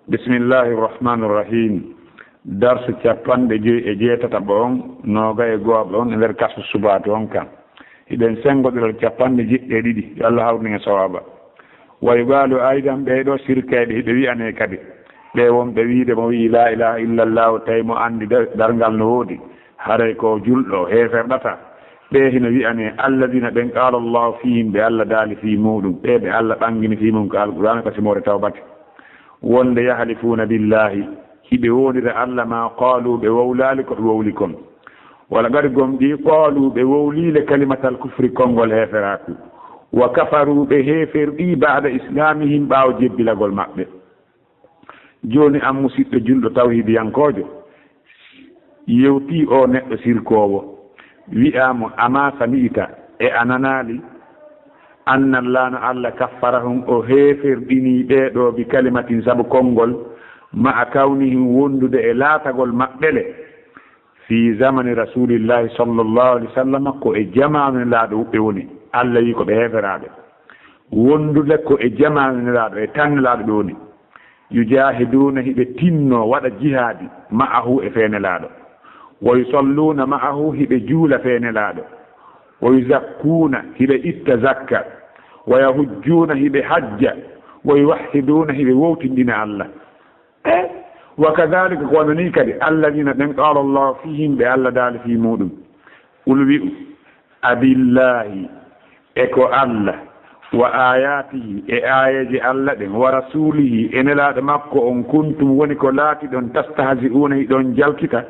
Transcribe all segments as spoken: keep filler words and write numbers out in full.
Bismillahi irrahmani irrahim. Darsu cappanɗe joy e jeetataɓo on, nooga e go'aɓo on e nder kasu subaatu on kan. Hiɗen senngoɗiral cappanɗe jeɗɗi e ɗiɗi, yo Allah hawrin en sawaaba. Wa yuqaalu aydan, ɓee ɗoo sirkayɓe hiɓe wi'anee kadi, ɓee wonɓe wi'ude mo wi'i laa ilaaha illallahu, tawi mo anndi da-, darngal no woodi, haray ko julɗo, heeferɗataa. Ɓee hino wi'anee, alladina ɓen qaala Allahu fihim, ɓe Allah daali fii muuɗum, ɓee ɓe Allah ɓangini fii mun ka Alqur'aana ka simoore Tawbati. Wonde yahlifuuna billahi, hiɓe wowlira Allah maa qaalu, ɓe wowlaali ko ɓe wowli kon. Wala gadi gomɗii qaalu, ɓe wowliile kalimatal kufri, konngol heeferaaku. Wa kafaru, ɓe heeferɗii ba'da islaamihim, ɓaawo jebbilagol maɓɓe. Jooni an musiɗɗo julɗo tawhidiyankoojo, yewtii oo neɗɗo sirkoowo, wi'aa mo, amaa sami'ta, e a nanaali, anna Allaahu Allah kaffarahum, o heeferɗinii ɓee ɗoo bi kalimatin sabu konngol, ma'a kawnihim wondude e laatagol maɓɓe le, fii zamani Rasuulillaahi sallallaahu alayhi wa sallam, ko e jamaanu Nelaaɗo ɓe woni, Allah wi'i ko ɓe heeferaaɓe. Wondude ko e jamaanu Nelaaɗo, e tan Nelaaɗo ɓe woni. Yujaahiduuna, hiɓe tinnoo waɗa jihaadi, ma'ahu, e fee Nelaaɗo. Wa yusalluuna ma'ahu, hiɓe juula fee Nelaaɗo. Wa yuzakkuuna, hiɓe itta zakka. Wa yahujjuuna, hiɓe hajja. Wa yuwahhiduuna, hiɓe wowtindina Allah. E, wa kadhalika, ko wano nii kadi, alladina ɓen qaala Allahu fihim, ɓe Allah daali fii muuɗum. Qul, wi'u, abillaahi, e ko Allah, wa aayaatihi, e aayeeje Allah ɗen, wa rasuulihi, e Nelaaɗo makko on, kuntum, woni ko laatiɗon, tastahzi'uuna, hiɗon jalkita?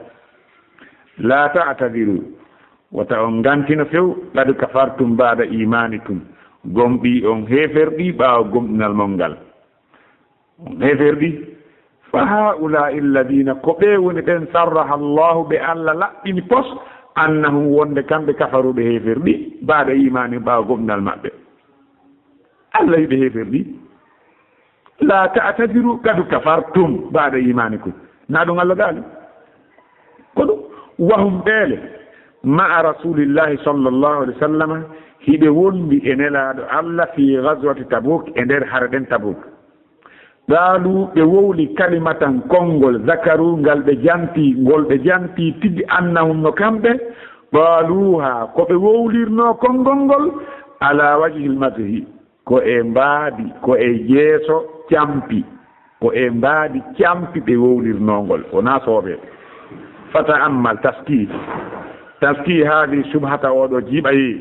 Laa ta'tadiruu, wota on gantino few, qad kafartum ba'da iimaanikum, gomɗii on heeferɗii ɓaawo gomɗinal mon ngal. On heeferɗii. Fa haa'ulaa'i alladina, ko ɓee woni ɓen, sarraha Allahu, ɓe Allah laɓɓini pos, annahum, wonde kamɓe, kafaru, ɓe heeferɗii, ba'da iimaanihim, ɓaawo gomɗinal maɓɓe. Allah wi'i ɓe heeferɗii. Laa ta'tadiruu, qad kafartum ba'da iimaanikum. Naa ɗum Allah daali? Ko ɗum, wa hum, ɓee le, ma'a Rasuulillaahi sallallaahu alayhi wa sallam, hiɓe wondi e Nelaaɗo Allah fii gazwati Tabuuk, e nder hare ɗen Tabuuk. Qaaluu, ɓe wowli kalimatan, konngol, zakaruu, ngal ɓe jantii, ngol ɓe jantii tigi, annahum, no kamɓe, qaaluuhaa, ko ɓe wowlirnoo konngol ngol, alaa wajhil madhi, ko e mbaadi, ko e yeeso campi, ko e mbaadi campi ɓe wowlirnoo ngol, wonaa soobee. Fata'ammal, taskii, taskii haadii shubhata, oo ɗoo jiiɓayee,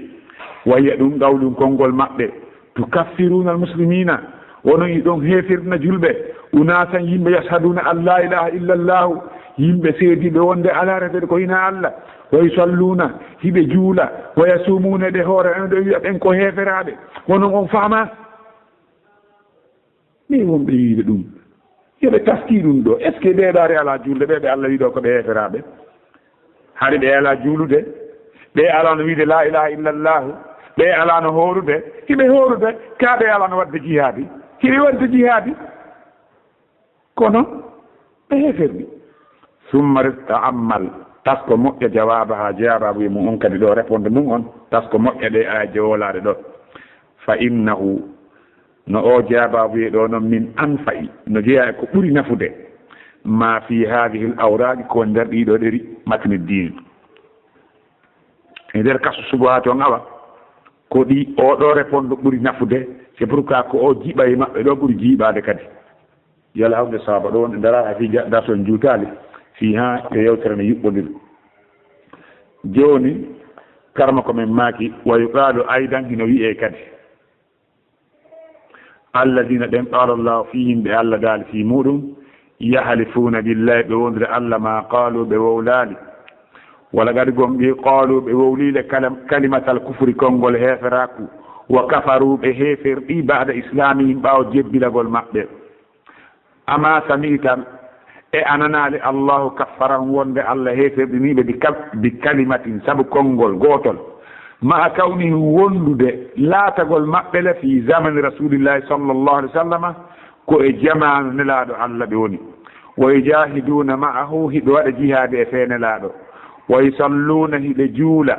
wa hiya, ɗum qawlun, konngol maɓɓe, tukaffiruuna al-muslimiina, onon hiɗon heeferɗina julɓe, unaasan, yimɓe, yashhaduuna an laa ilaaha illa Allaahu, yimɓe seediiɓe wonde alaa refeede ko hinaa Allah, wa yusalluuna, hiɓe juula, wa yasuumuuna, ɓe hoora, en ɗo wi'a ɓen ko heeferaaɓe, onon on faamaa? Min wonɓe wi'ude ɗum, yo ɓe taskii ɗum ɗoo. Est-ce que ɓee ɗoo hari alaa juulde, ɓee ɓe Allah wi'i ɗoo ko ɓe heeferaaɓe? Hari ɓe alaa juulude, ɓe alaano wi'ude laa ilaaha illa Allaahu, ɓe alaano hoorude, hiɓe hoorude, kaa ɓe alaano waɗde jihaadi, hiɓe waɗde jihaadi. Kono ɓe heeferɓe. Summa ta'ammal, tasko moƴƴa jawaabahaa, jaabaabuye mun on kadi ɗoo, réponde mun on, tasko moƴƴa ɗee aayeeje wowlaaɗe ɗoo. Fa innahu, no oo jaabaabuye ɗoo non, min anfa'i, no jeyaa e ko ɓuri nafude, maa fii haadihil awraaqi, ko woni nder ɗii ɗoo ɗeri, matni diin. E nder kasu subuhaati on, awa, ko ɗi, oo ɗoo réponde ɓuri nafude, c'est pourquoi ko oo jiɓa e maɓɓe ɗoo ɓuri jiiɓaade kadi. Yo Allah hawru en sawaaba ɗoo, wonde ndaraaka fii ja-, darsu on juutaali, fii haa e yewtere nde yuɓɓondiri. Jooni, karamoko men maaki, wa yuqaalu aydan, hino wi'ee kadi, alladina ɓen qaala Allahu fihim, ɓe Allah daali fii muuɗum, yahlifuuna billahi, ɓe wowlira Allah, maa qaalu, ɓe wowlaali. Wala gadi gomɗii, qaalu, ɓe wowliile kalam-, kalimatal kufri, konngol heeferaaku, wa kafaru, ɓe heeferɗii, ba'da islaamihim, ɓaawo jebbilagol maɓɓe. Amaa sami'ta, e a nanaali, Allahu kaffarahum, wonde Allah heeferɗinii ɓe bi kal-, bi kalimatin, sabu konngol gootol, ma'a kawnihim, wondude laatagol maɓɓe le fii zamani Rasuulillahi sallallahu alaihi wa sallama, ko e jamaanu Nelaaɗo Allah ɓe woni. Wa yujaahiduuna ma'ahu, hiɓe waɗa jihaadi e fee Nelaaɗo. Wa yusalluuna, hiɓe juula.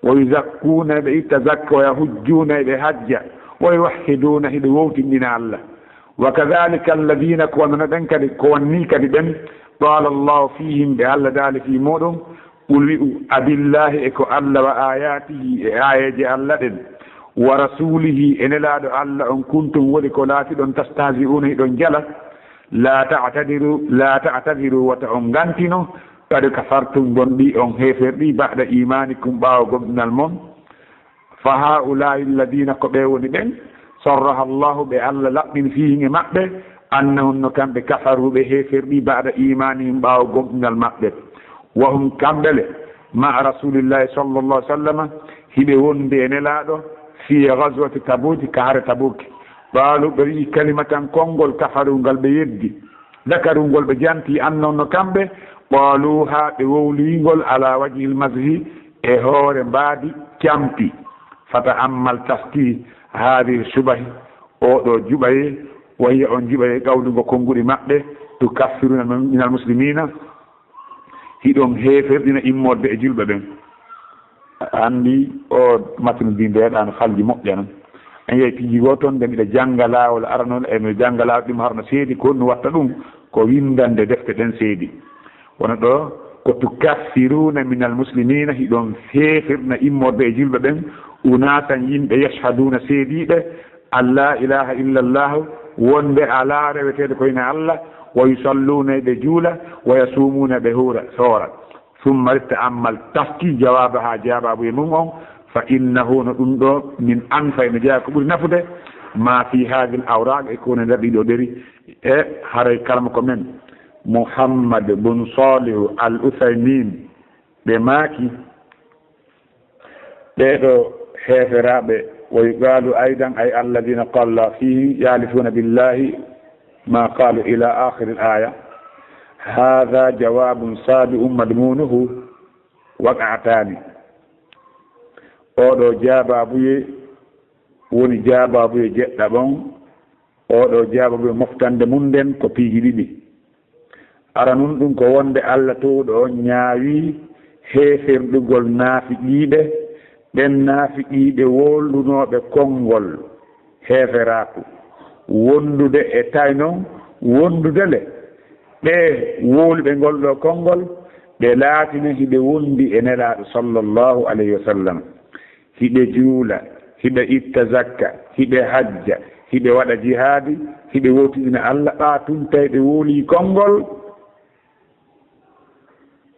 Wa yuzakkuuna, hiɓe itta zakka. Wa yahujjuuna, hiɓe hajja. Wa yuwahhiduuna, hiɓe wowtindina Allah. وكذلك الذين, ko wano ɗen kadi, ko wannii kadi ɓen, قال الله فيهم, ɓe Alla daali fii muuɗum, qul wi'u, abillahi, e ko Alla, wa ayatihi, e aayeeje Alla ɗen, wa rasulihi, e Nelaaɗo Alla on, kuntum, woni ko laatiɗon, tastahzi'una, hiɗon jala, la ta'tadiru, la ta'tadiru, wata on gantino, qad kafartum, bonɗii on heeferɗii, ba'da imanikum, ɓaawo gomɗinal mon. Fa ha'ula'i alladhina, ko ɓe woni ɓen, sarraha Allahu, ɓe Alla laɓɓini, fihim, e maɓɓe, annahum, no kamɓe, kafaru, ɓe heeferɗii, ba'da imanihim, ɓaawo gomɗinal maɓɓe. Wa hum, kamɓe le, ma'a rasulillahi sallallahu alaihi wasallam, hiɓe wondi e Nelaaɗo, fi ghazwati Tabuki, ka hare Tabuki. Qaalu, ɓe wi'i, kalimatan, konngol, kafaru, ngal ɓe yeddi. Dakaru, ngol ɓe janti, annahum, no kamɓe, qaaluha, ɓe wowlii ngol, ala wajhil mazhi, e hoore mbaadi campi. Fata'ammal, taski, haadihi shubahi, oo ɗoo juɓaye, wa hiya, on juɓaye, qawlu, ngo konnguɗi maɓɓe, tukaffiruna minal muslimina, hiɗon heeferɗina immorde e julɓe ɓen. Anndi oo matnu ndi ndeeɗaa no falji moƴƴa non. En yahi piiji goo ton, nde miɗo jannga laawol aranol, e miɗo jannga laawol ɗum harno seedi, ko honɗum watta ɗum? Ko winndande defte ɗen seedi. Wano ɗoo, ko tukaffiruna minal muslimina, hiɗon heeferɗina immorde e julɓe ɓen, unasan yimɓe, yashhaduna seediiɓe, an la ilaha illa Allahu, wonde alaa reweteeɗo ko ina Alla, wa yusalluuna, ɓe juula, wa yasuumuuna, ɓe huura, soora. Summa ta'ammal, taski, jawaabaha, jaabaabu e mum on, fa innahu, no ɗum ɗoo, min anfa, ene jeyaa ko ɓuri nafude, ma fi hadhihi al awraq, e ko woni nder ɗii ɗoo ɗeri, e haray kalma ko men, Muhammad bun Salihu al Uthaymin, ɓe maaki, ɓee ɗoo heeferaaɓe, wa yuqaalu aydan, ay alladina qala fihi, yahlifuuna billahi ma qaalu ila akhiri al aya. Hadha jawabun sabi'un madmunuhu waq'ataani. Oo ɗoo jaabaabuye woni jaabaabuye jeɗɗaɓon. Oo ɗoo jaabaabuye moftande mun nden ko piiji ɗiɗi. Aranun ɗum ko wonde Alla Toowɗo on ñaawii heeferɗugol naafiqiiɓe, ɓen naafiqiiɓe wowlunooɓe konngol heeferaaku, wondude e tawi non, wondude le, ɓee wowluɓe ngol ɗoo konngol, ɓe laatina hiɓe wondi e Nelaaɗo sallallahu alayhi wa sallam. Hiɓe juula, hiɓe itta zakka, hiɓe hajja, hiɓe waɗa jihaadi, hiɓe wowtidina Alla, ɓaa tun tawi ɓe wowlii konngol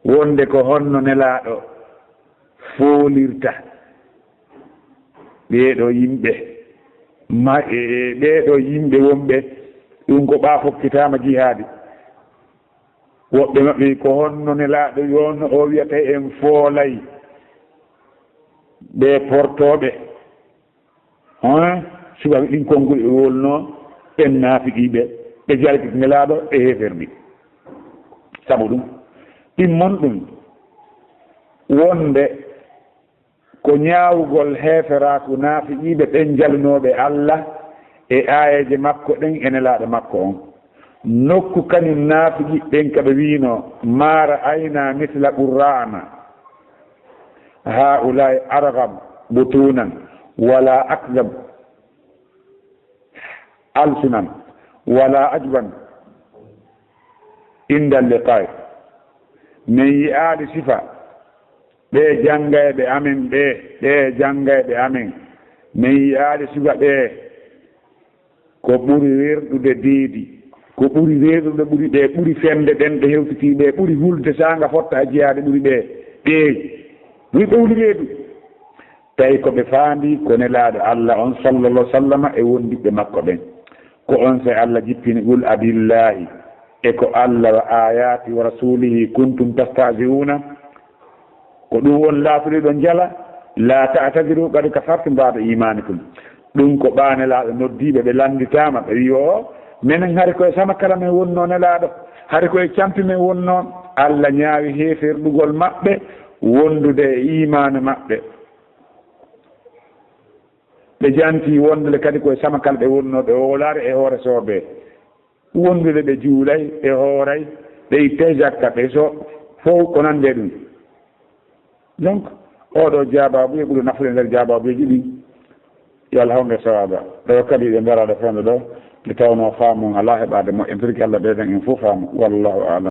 wonde ko honno Nelaaɗo foolirta ɓee ɗoo yimɓe, ma-, e, e, ɓee ɗoo yimɓe wonɓe ɗum ko ɓaa fokkitaama jihaadi. Woɓɓe maɓɓe ko honno Nelaaɗo yo no o wi'ata en foolay ɓee portooɓe, hein? Suɓaɓe ɗin konguɗi ɓe wolno ɓen naafiqiiɓe, ɓe jalkiti Nelaaɗo e heeferɓe. Sabu ɗum, ɗimmon ɗum wonde ko ñaawugol heeferaaku naafiqiiɓe ɓen jalunooɓe Alla e aayeeje makko ɗen e Nelaaɗo makko on. Nokku kañum naafiqi ɓen ka ɓe wi'unoo, "ما رأينا مثل قرائنا هؤلاء أرغب بطونا ولا أكذب ألسنا ولا أجبن عند اللقاء." Men yi'aali sifa ɓee janngayɓe amen ɓee, ɓee janngayɓe amen. Men yi'aali sifa ɓee ko ɓuri reerɗude deedi, ko ɓuri reerɗude ɓuri ɓee, ɓuri fende ɗen ɓe hewtitii ɓee, ɓuri hulde saanga fotta e jihaade ɓuri ɓee. Ɓee, ɓuri ɓe wuli reedu. Tawi ko ɓe faandi ko Nelaaɗo Alla on, sallallahu alaihi wa sallam, e wondiɓɓe makko ɓen. Ko on saa'i Alla jippini, "Qul abillahi", e ko Alla, "wa ayati wa rasulihi kuntum tastahzi'una." Ko ɗum woni laatuɗo ɗon jala, "La ta'tadiru qad kafartum ba'da imanikum." Ɗum ko ɓaa Nelaaɗo noddiiɓe, ɓe lannditaama, ɓe wi'i, "O, menen hari ko e sama kala men wonnoo Nelaaɗo, hari ko e campi men wonnoo." Alla ñaawi heeferɗugol maɓɓe wondude e iimaanu maɓɓe. Ɓe jantii wondude kadi ko e sama kala ɓe wonnoo, ɓe wowlaare e hoore soobee. Wondude ɓe juulay, ɓe hooray, ɓe ittay jakka, ɓe so, fow ko nande ɗum. Donc, oo ɗoo jaabaabu e ɓuri nafude nder jaabaabuuji ɗin. Yo Alla honge sawaaba. Ɗoo kadi ɓe mbara ɗo fewndo ɗoo. Nde tawnoo faamu on alaa heɓaade moƴƴa, birki Alla ɓeydan en fow faamu. Wallaahu a'lam.